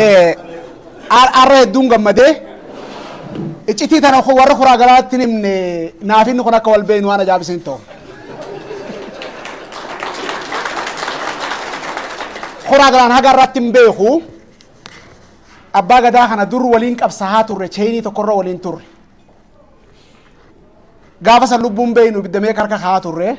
Arra hedduun gammadee iccitii tana warra kuraa galaatti himne naaf inni kun akka wal beeknu waan ajaa'ibsiin ta'u. Kuraa galaan haga irratti hin beeku. Abbaa gadaa kana dur waliin qabsahaa turre, cheenii tokkorra waliin turre. Gaafa san lubbuun beeynu ibidda meeqa harka kaa'aa turre.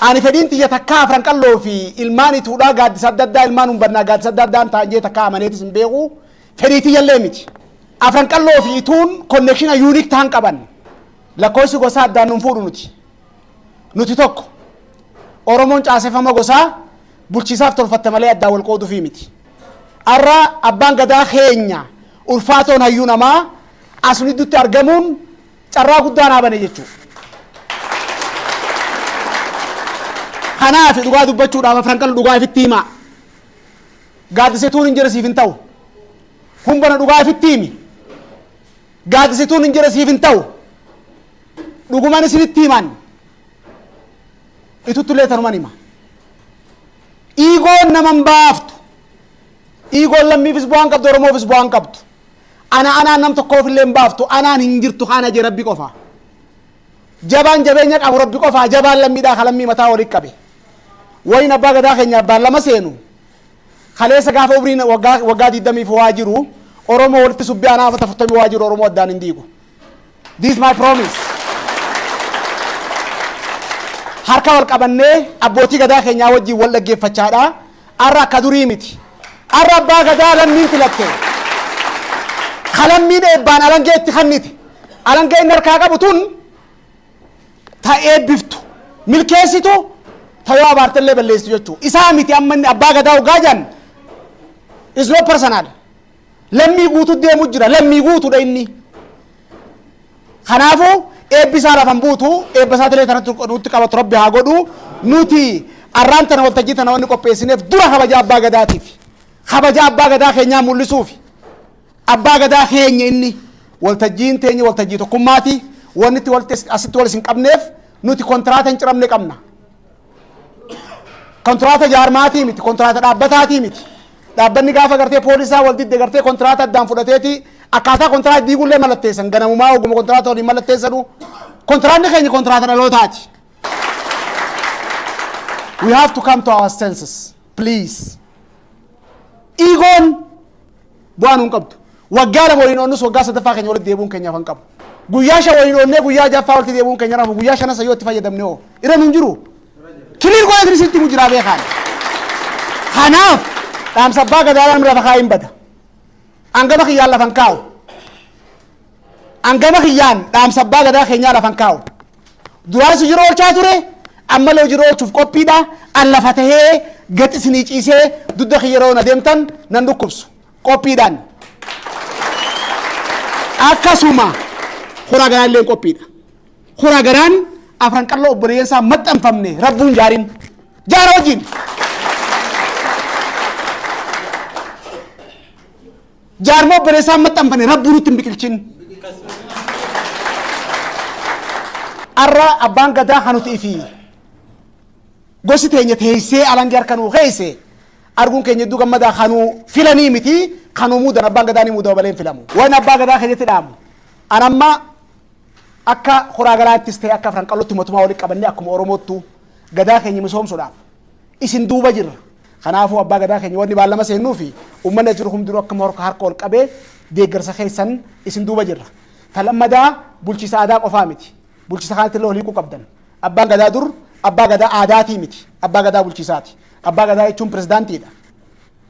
Ani fedhiin tiyya takkaa Afran Qalloo fi ilmaan Ituudhaa gaaddisa adda addaa, ilmaan Humbannaa gaaddisa adda addaan ta'an jee takkaa amaneetis hin beeku. Fedhii tiyyallee miti. Afran Qalloo fi Ituun connection unique ta'an qaban. Lakkoofsi gosaa addaan nun fuudhu nuti. Nuti tokko. Oromoon caaseffama gosaa bulchiisaaf tolfatte malee addaan wal qooduufii miti. Arra abbaan gadaa keenya ulfaatoon hayyuu namaa as nu gidduutti argamuun carraa guddaa naa bane jechuudha. Kanaaf dhugaa dubbachuudhaaf, Afran Qal'oo, dhugaa ifitti himaa. Gaaddisituun hin jira siif hin ta'u. Humbana, dhugaa ifitti himi. Gaaddisituun hin jira siif hin ta'u. Dhuguman isinitti himan. Ituttullee tanuman hima. Egoon naman baaftu. Egoon lammiifis bu'aan qabdu, Oromoofis bu'aan qabdu. Ana anaan nam tokkoof illee hin baaftu. Anaan hin jirtu kana jee Rabbi qofa. Jabaan jabeenya qabu Rabbi qofa. Jabaan lammiidhaa ka lammii mataa walitti qabe. Wayin abbaa gadaa keenya abbaan lama seenu. Kaleessa gaafa umriin waggaa 20 waa jiru Oromoo walitti subbee anaa afata 40 waa jiru Oromoo addaan hin diigu. This is my promise. Harka wal qabannee abbootii gadaa keenyaa wajjin wal dhaggeeffachaadha. Arra akka durii miti. Arra abbaa gadaa lammiin filatte. Kalammiin eebbaan alangee itti kannite. Alangee inni harkaa qabu tun ta eebbiftu, milkeessitu, ta yoo abaartellee balleessitu jechuudha. Isaa miti, amma inni abbaa gadaa hoggaa jedhan is not personal. Lammii guutuu deemu jira. Lammii guutuudha inni. Kanaafuu eebbi isaa lafan buutu, eebba isaa tanatti nutti qabatu Rabbi haa godhu. Nuti arraan tana waltajjii tana wanni qopheessineef dura kabaja abbaa gadaatiif. Kabaja abbaa gadaa keenyaa mul'isuuf. Abbaa gadaa keenya inni waltajjiin teenya waltajjii tokkummaati. Wanni itti asitti wal isin qabneef nuti kontiraata hin ciramne qabna. Kontiraata jaarmaatii miti, kontiraata dhaabbataatii miti. Dhaabbanni gaafa gartee poolisaa wal didde gartee kontiraata addaan fudhateeti akkaataa kontiraata diigullee mallatteessan, ganamumaa oguma kontiraata waliin mallatteessanu. Kontiraanni keenya kontiraata dhalootaati. We have to come to our senses, please. Egoon bu'aa nuun qabdu. Waggaa 2 waliin oonnus waggaa sadaffaa keenya walitti deebi'uun keenyaaf hin qabu. Guyyaa 5 waliin oonnee guyyaa ja'affaa walitti deebi'uun keenya rafu, guyyaa shanas yoo itti fayyadamne hoo irra nuun jiru. Clear godhatanii sitti himu jiraa beekaan. Kanaaf dhaamsa abbaa gadaadhaan lafa kaa'ee hin bada. Angama kiyyaan lafan kaa'u. Angama kiyyaan dhaamsa abbaa gadaa keenyaa lafan kaa'u. Duraanis hojii oolchaa ture, ammallee hojii oolchuuf qophiidha. An lafa tahee gad isinii ciisee dugda kiyya yeroo na deemtan nan dhukkubsu. Qophiidhaan. Akkasuma Kuraa Garaan illee qophiidha. Kuraa Garaan Afran Qalloo obboleeyyan isaa maxxanfamne rabbuun jaarin. Jaara wajjin. Jaarma obboleessaa maxxanfamne rabbuu nutti hin biqilchin. Arra abbaan gadaa kan nuti fi gosi teenya teessee alangee harka nuu keesse arguun keenya hedduu gammadaa. Kanuu filanii miti, kanuu muudan. Abbaan gadaa ni muudama malee hin filamu. Waan abbaa gadaa keenyatti dhaamu, an amma akka Kuraa Galaattis ta'e akka Afran Qallootti mootummaa walitti qabannee akkuma Oromoottu gadaa keenya misoomsuudhaaf isin duuba jirra. Kanaafuu abbaa gadaa keenya wanni baallama seennuu fi uummanni jiru hundinuu akka harka harka ol qabee deeggarsa keessan isin duuba jirra. Ta lammadaa, bulchiisa aadaa qofaa miti. Bulchiisa kanatti illee hiikuu qabdan. Abbaan gadaa dur abbaa gadaa aadaatii miti. Abbaa gadaa bulchiisaati. Abbaa gadaa jechuun pirezidaantiidha.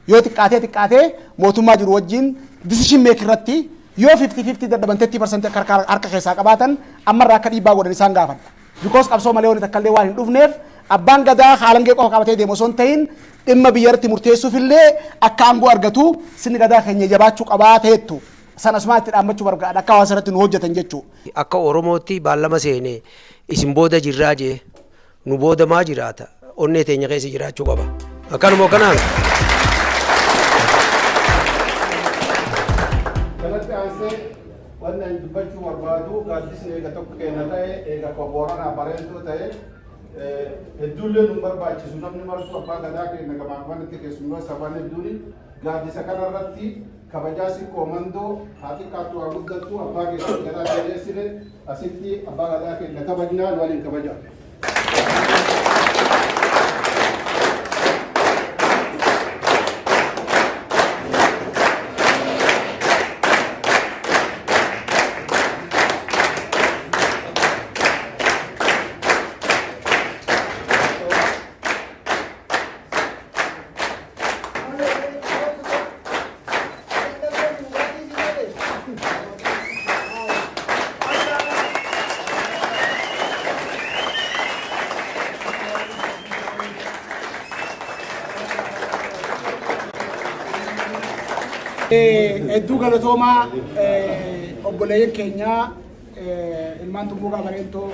Yoo xiqqaatee xiqqaatee mootummaa jiru wajjin decision make irratti yoo 50-50 dadhaban 30% akka harka keessaa qabaatan ammarraa akka dhiibbaa godhan isaan gaafadha. Because qabsoo malee wanti takka illee waan hin dhufneef, abbaan gadaa haalangee qofa qabatee deemu osoo hin ta'in dhimma biyya irratti murteessuuf illee akka aangoo argatu sirni gadaa keenya jabaachuu qabaa ta'ettu san asumaan itti dhaammachuu barbaada akka hawaasa irratti nu hojjetan jechuudha. Akka Oromootti baallama seene isin booda jirraa jee nu booda maa jiraata, onnee teenya keessa jiraachuu qaba. Akkanuma akkanaan. Kanatti aansee wanni ani dubbachuu barbaadu, gaaddisni eega tokko kenna ta'e, eega Booranaa Bareentuu ta'e. Hedduullee nu barbaachisu, namni martuu abbaa gadaa keenya gamaa gamanatti keessummaa sabaan hedduun gaaddisa kanarratti kabajaa Sikkoo Mandoo haa xiqqaattu haa guddattu abbaa keessa gadaa jabeessine asitti abbaa gadaa keenya kabajnaa, nu waliin kabaja. Hedduu galatoomaa, obboleeyyan keenyaa ilmaan Tumbuuqaa Bareentoo,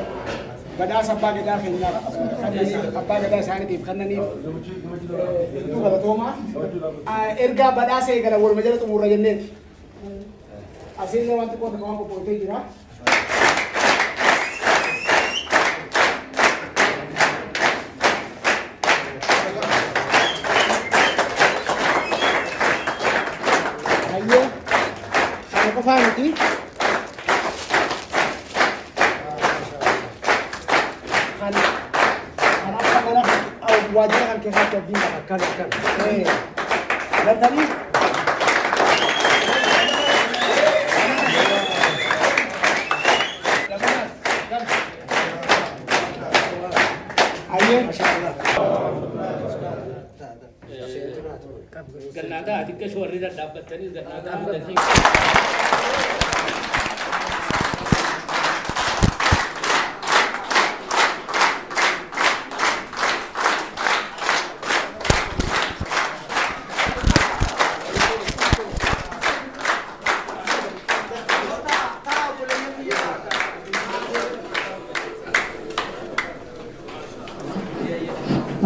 badhaasa abbaa gadaa keenyaaf kennaniif, abbaa gadaa isaaniitiif kennaniif hedduu galatoomaa. Ergaa badhaasa eegala waluma jala xumurra jenneeti. Asiin waan xiqqoo tokko waan qophootee jira. Hayyee, kana qofaa miti. Kan akka mana waajjira kan keessatti abdiin qaba. Akkana akkana. Gartanii? Hayyee. Gannaataa xiqqeessu warri dhadhaabbattanii gannaataa fudhatanii.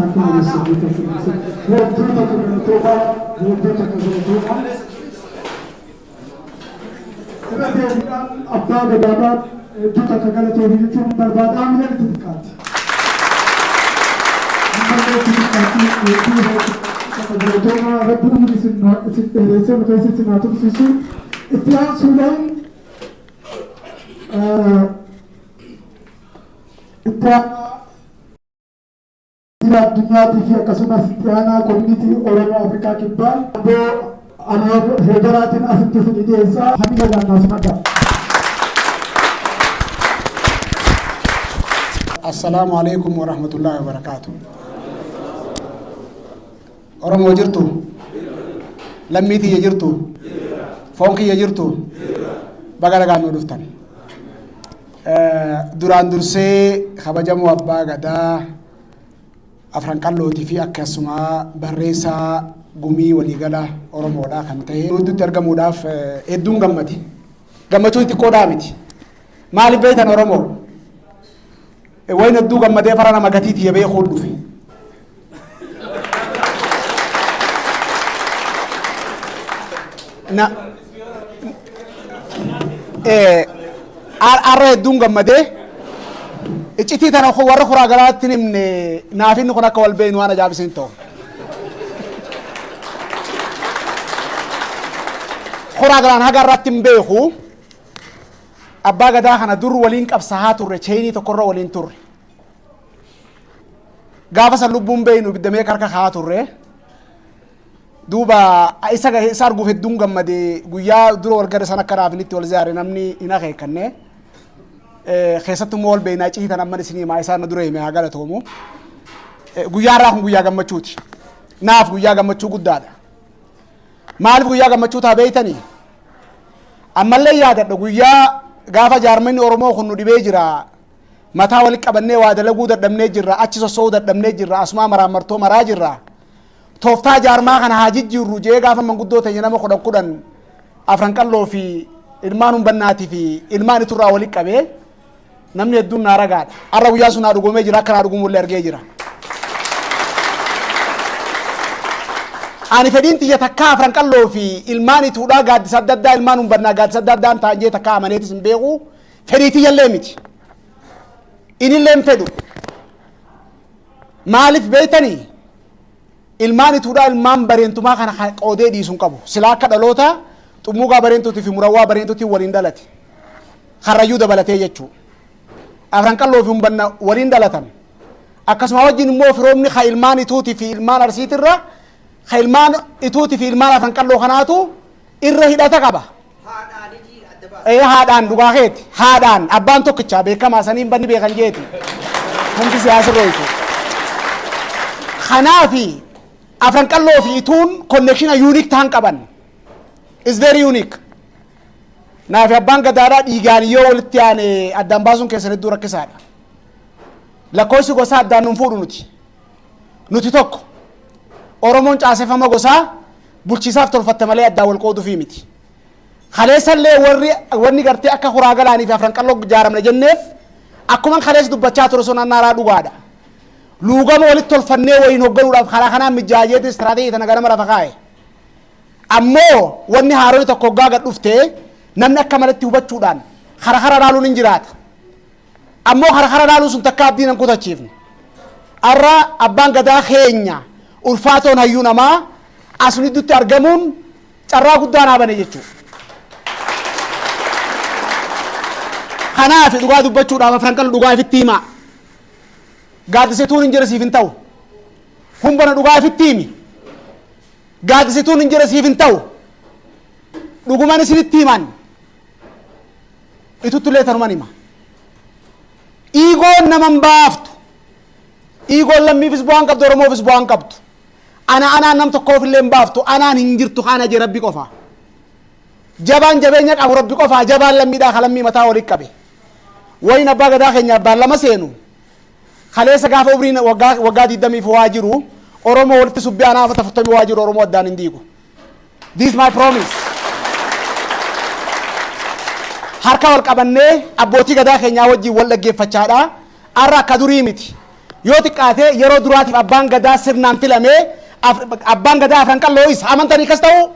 Akkuma hedduu tokko galatooma, hedduu tokko galatooma. Irra deebiidhaan abbaa gadaadhaan hedduu takka galatoomi jechuun barbaada. Hamileen itti xiqqaatti. Ammallee itti xiqqaatti. Hedduu takka galatooma. Rabbi umrii isin dheeressee nu keessa isin haa tursiisu. Itti aansuudhaan itti aanaa jira addunyaatii fi akkasumas itti aanaa koominitii Oromoo Afrikaa Kibbaa Obbo Anwar Heegaraatiin asitti isin dhiyeessaa, hamileedhaan naas madda. Assalaamu alaikum wa rahmatullahi wa barakaatu. Oromoo jirtu? Lammii tiyya jirtu? Foon kiyya jirtu? Baga nagaan nu dhuftan. Duraan dursee kabajamoo abbaa gadaa Afran Qallootii fi akkasuma barreessaa gumii waliigala Oromoodhaa kan ta'e hedduutti argamuudhaaf hedduun gammade. Gammachuu xiqqoodhaa miti. Maaliif beektan Oromoo? Wayin hedduu gammadee fara nama gatii tiyya beekuun dhufe. Na arra hedduun gammadee iccitii tana warra kuraa galaatti hin himne, naaf inni kun akka wal beeknu waan ajaa'ibsiin ta'u. Kuraa galaan haga irratti hin beeku. Abbaa gadaa kana dur waliin qabsahaa turre, cheenii tokkorra waliin turre. Gaafa san lubbuun beeynu ibidda meeqa harka kaa'aa turre. Duuba isa arguuf hedduun gammade. Guyyaa dura wal gara san akka naaf inni itti wal ziyaare namni hin akeekkanne. Keessattuu immoo wal beeynaa, iccitii tan amman isinii himaa, isaan na dura hime haa galatoomu. Guyyaa irraa kun guyyaa gammachuuti. Naaf guyyaa gammachuu guddaadha. Maaliif guyyaa gammachuu ta'a beeytanii? Ammallee yaadadha, guyyaa gaafa jaarmanni Oromoo kun nu dhibee jira. Mataa walitti qabannee waa dalaguu dadhabnee jirra. Achi sossoo'uu dadhabnee jirra. Asumaa maraammartoo maraa jirra. Tooftaa jaarmaa kana haa jijjiirru jee gaafa manguddoo teenya nama 10 10 Afran Qalloo fi ilmaan humbannaatii fi ilmaan iturraa walitti qabee namni hedduun naa ragaadha. Har'a guyyaan sun naa dhugoomee jira, akka naa dhugumullee argee jira. Ani fedhiin tiyya takkaa Afran Qalloo fi ilmaan ituudhaa gaaddisa adda addaa, ilmaan humbannaa gaaddisa adda addaan ta'an jee takkaa amaneetis hin beeku. Fedhii tiyyallee miti. Inillee hin fedhu. Maaliif beeytanii? Ilmaan Ituudhaa, ilmaan Bareentumaa kana qoodee dhiisuun qabu. Silaa akka dhaloota Xummuugaa Bareentuutii fi Murawwaa Bareentuutiin waliin dhalate. Karrayyuu dabalatee jechuu. Afran Qalloo fi Humbanna waliin dhalatan. Akkasuma wajjin immoo firoomni ka ilmaan Ituutii fi ilmaan Arsiitirra ka ilmaan Ituutii fi ilmaan Afran Qalloo kanaatu irra hidhata qaba. Ee, haadhaan dhugaa keeti. Haadhaan abbaan tokkichaa beekamaa saniin banni beekan jeeti. Hundi siyaasa roitu. Kanaafi Afran Qalloo fi Ituun connection unique ta'an qaban. Is very unique. Naafi abbaan gadaadhaa dhiigaan yoo walitti aane addaan baasuun keessan hedduu rakkisaadha. Lakkoofsi gosaa addaan nun fuudhu nuti. Nuti tokko. Oromoon caaseffama gosaa bulchiisaaf tolfatte malee addaan wal qooduufii miti. Kaleessallee warri wanni gartee akka Kuraa Galaanii fi Afran Qalloo ijaaramne jenneef, akkuma kaleessa dubbachaa ture sun annaaraa dhugaadha. Luugama walitti tolfannee waliin hoogganuudhaaf karaa kanaan mijaajeeti istiraateejii tana ganama lafa kaa'e. Ammoo wanni haaronni tokko hoggaa gad dhuftee namni akka malatti hubachuudhaan kara kara laaluun hin jiraata. Ammoo kara kara laaluun sun takka abdii nan kutachiifne. Arra abbaan gadaa keenya ulfaatoon hayyuu namaa as gidduutti argamuun carraa guddaa naa bane jechuudha. Kanaaf dhugaa dubbachuudhaaf, Afran Qallu, dhugaa ifitti himaa. Gaaddisituun hin jira siif hin ta'u. Humbana, dhugaa ifitti himi. Gaaddisituun hin jira siif hin ta'u. Dhuguman isinitti himan. Ituttullee tanuman hima. Egoon naman baaftu. Egoon lammiifis bu'aan qabdu, Oromoofis bu'aan qabdu. Ana anaan nam tokkoof illee hin baaftu. Anaan hin jirtu, kana jee Rabbi qofa. Jabaan jabeenya qabu Rabbi qofa. Jabaan lammiidhaa ka lammii mataa walitti qabe. Wayin abbaa gadaa keenya abbaan lama seenu. Kaleessa gaafa umriin waggaa 20 waa jiru Oromoo walitti subbee anaa afata 40 waa jiru Oromoo addaan hin diigu. This is my promise. Harka wal qabannee abbootii gadaa keenyaa wajjin wal dhaggeeffachaadha. Har'a akka durii miti. Yoo xiqqaate yeroo duraatiif abbaan gadaa sirnaan filamee, abbaan gadaa Afran Qalloo isa amantanii kas ta'u,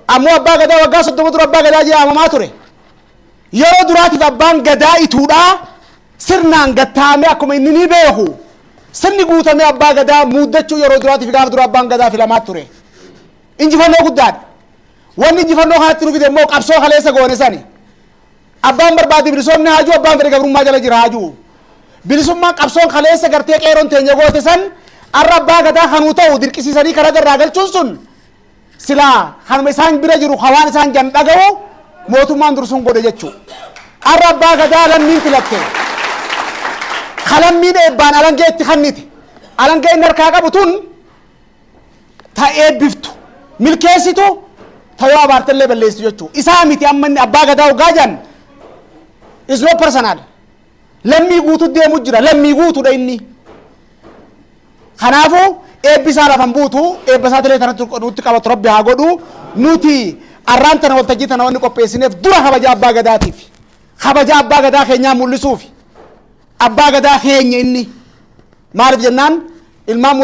ammoo abbaa gadaa waggaa 30 dura abbaa gadaa jee amamaa ture. Yeroo duraatiif abbaan gadaa Ituudhaa sirnaan gattaamee, akkuma inni ni beeku, sirni guutamee abbaa gadaa muuddachuu yeroo duraatiif gaafa dura abbaan gadaa filamaa ture. Injifannoo guddaadha. Wanni injifannoo kanatti nu fide immoo qabsoo kaleessa goone sani. Abbaan barbaade bilisoomni haajuu, abbaan fedhe gabrummaa jala jira haajuu. Bilisummaan qabsoon kaleessa gartee qeeroon teenya goote san arra abbaa gadaa kanuu ta'u dirqisiisanii karaa irraa galchuun sun silaa kanuma isaan bira jiru hawaan isaan jan dhaga'u mootummaan dursuun godhe jechuudha. Arra abbaa gadaa lammiin filatte. Kalammiin eebbaan alangee itti kannite. Alangee inni harkaa qabu tun ta eebbiftu, milkeessitu, ta yoo abaartellee balleessitu jechuudha. Isaa miti, amma inni abbaa gadaa hoggaa jedhan is not personal. Lammii guutuu deemu jira. Lammii guutuudha inni. Kanaafuu eebbi isaa lafan buutu, eebba isaa tilee tanatti nutti qabatu Rabbi haa godhu. Nuti arraan tana waltajjii tana wanni qopheessineef dura kabaja abbaa gadaatiif. Kabaja abbaa gadaa keenyaa mul'isuuf. Abbaa gadaa keenya inni. Maaliif jennaan, ilmaan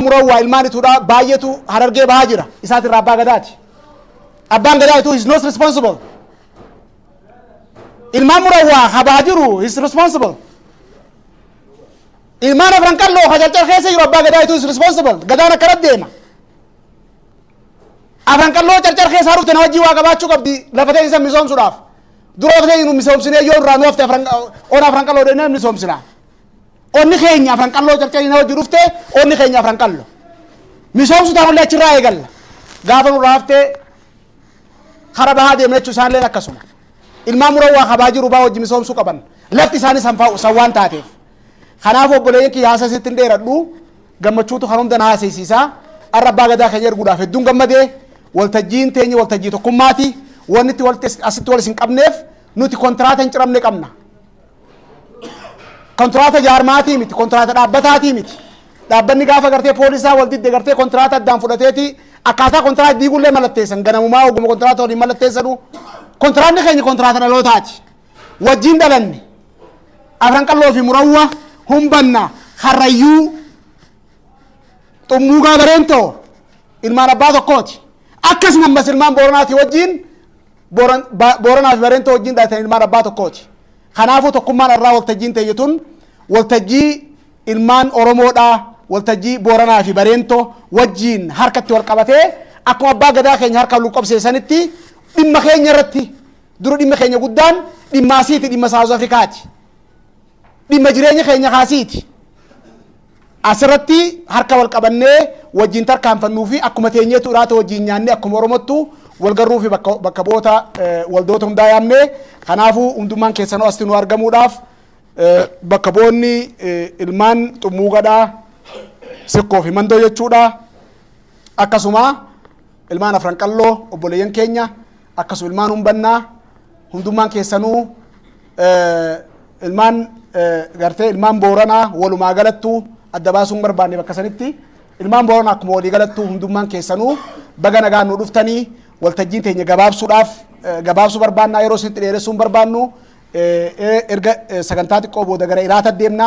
Murawwaa, ilmaan Ituudhaa baay'eetu Harargee bahaa jira. Isaatirraa abbaa gadaati. Abbaan gadaa Ituu is not responsible. Ilmaan Murawwaa habaa jiru is responsible. Ilmaan Afran Qalloo ka Carcar keessa jiru abbaa gadaa Ituu is responsible. Gadaan akkana deema. Afran Qalloo Carcar keessaa dhufte na wajjin waa qabaachuu qabdi lafa ta'e isa misoomsuudhaaf. Dura lafa ta'e nu misoomsinee yoo irraa nu hafte afran ona Afran Qalloo deemnee misoomsina. Onni keenya Afran Qalloo Carcarii na wajji dhufte, onni keenya Afran Qalloo. Misoomsu taanullee achirraa eegalla. Gaafa nurraa haftee kara bahaa deemna jechuun isaanillee akkasuma. Ilmaan Murawwaa kabaa jiru baa wajji misoomsuu qaban. Lafti isaanii san waan taateef. Kanaaf obboleeyyan kiyya, haasa sitti hin dheeradhu. Gammachuutu kan hunda na haasaysiisa. Arra abbaa gadaa keenya erguudhaaf hedduun gammadee. Waltajjiin teenya waltajjii tokkummaati. Wanni itti asitti wal isin qabneef nuti kontiraata hin ciramne qabna. Kontiraata jaarmaatii miti, kontiraata dhaabbataatii miti. Dhaabbanni gaafa gartee poolisaa wal didde gartee kontiraata addaan fudhateeti akkaataa kontiraata diigullee mallatteessan ganamumaa oguma kontiraata waliin mallatteessanu. Kontiraanni keenya kontiraata dhalootaati. Wajjin dhalanne. Afran Qalloo fi Murawwa, Humbanna, Karrayyuu, Xummuugaa, Bareentoo ilmaan abbaa tokkooti. Akkasuma ammas ilmaan Booranaatii wajjin, Booranaa fi Bareentoo wajjin dhalatan, ilmaan abbaa tokkooti. Kanaafuu tokkummaan irraa waltajjiin ta'e tun waltajjii ilmaan Oromoodhaa. Waltajjii Booranaa fi Bareentoo wajjiin harkatti wal qabatee, akkuma abbaa gadaa keenya harka wal qabsiisanitti, dhimma keenya irratti dura dhimma keenya guddaan dhimma asiiti, dhimma South Afrikaati. Dhimma jireenya keenya kaasiiti. Asirratti harka wal qabannee wajjin tarkaanfannuu fi akkuma teenyeetu iraata wajjin nyaannee, akkuma Oromottu wal garruu fi bakka bu'oota waldoota hundaa yaamnee, kanaafuu hundummaan keessanuu asitti nu argamuudhaaf bakka bu'oonni ilmaan Xummuugadhaa, Sikkoo fi Mandoo jechuudha. Akkasuma ilmaan Afran Qalloo obboleeyyan keenya, akkasuma ilmaan Humbannaa, hundummaan keessanuu, ilmaan gartee ilmaan Booranaa walumaa galattuu adda baasuun barbaanne, bakka sanitti ilmaan Booranaa akkuma walii galattuu hundummaan keessanuu baga nagaan nu dhuftanii. Waltajjiin teenya gabaabsuudhaaf gabaabsuu barbaannaa, yeroo isinitti dheeressuun barbaannu, erga sagantaa xiqqoo booda gara iraata deemnaa.